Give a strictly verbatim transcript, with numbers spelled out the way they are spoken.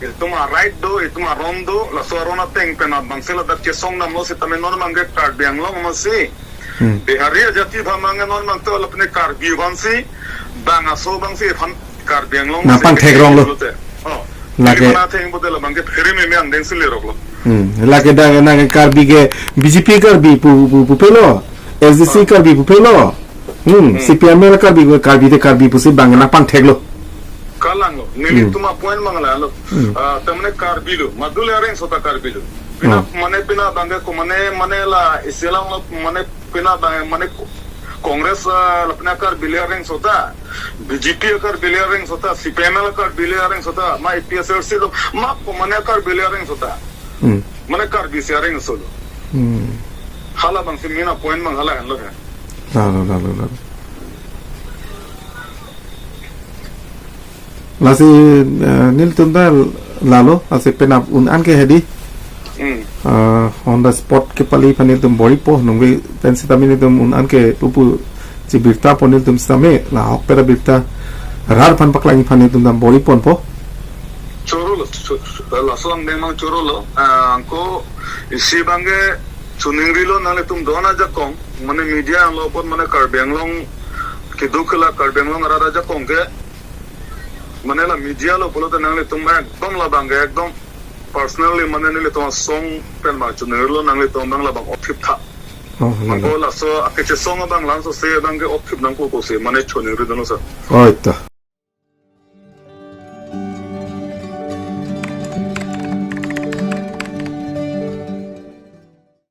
Itum a-right do, itum aron do, laso aron ateng pen abangsi ladak chesong damlo sitame non abangke Karbi Anglong amatsi. Hmm. Bihari ajati abang abangke non abangke lapen Karbi abangsi, bang aso abangsi aphan Karbi Anglong nangpangthekronglo. Lote. Oh. Lake. Karbi atheng pute labangke phere meme angdengsi leroklo. Hmm. Lake dak nang Karbi ke B J P Karbi pu, pu, pupelo. S D C Ah. Karbi pupelo. Hmm. Hmm. C P M L Karbi, Karbi te Karbi pusi abang nangpangtheklo. Kalanglo. Neli Hmm. itum a-point abang lalo. Hmm. Ah, tamne Karbi lo. Madule areng sota Karbi lo. Pina Hmm. mane pina abangke ko mane mane la isilang lo mane pina abang mane ko-, Congress, ah, lapen Karbi le areng sota. B J P Karbi le areng sota. C P M L Karbi le areng sota. Ma A P H L C lo. Ma ko mane Karbi le areng sota. Hmm. Mane Karbi si areng solo. Hmm. Hala abangsi main a-point abang hala henlo he. Lalo, lalo, lalo. Lasi, eh, nelitum ta lalo, lasi penap un-an ke hedi. Hmm. Eh, on the spot kepali aphan nelitum bor-ipo, nungve pen sitame nelitum un-an ke pupu chibirta po nelitum sitame, la ahokpet abirta rat aphan paklang aphan nelitum ta bor-iponpo. Chorolo, cho-, cho-, laso angdeng abang chorolo, ah, anke isi abangke choningrilo nanglitum do-an ajakong, mane media lo apot mane Karbi Anglong kedo kela Karbi Anglong arat ajakong ke, mane la media lo pulote nanglitum ekdom labangke ekdom personally mane nelitum asong pen abang choningrilo nanglitum abang labang othip tha. Oh, Anke lalo. Laso akechesong abang langsose abangke othip nangkokose mane choningrilo sir. Oh, ita.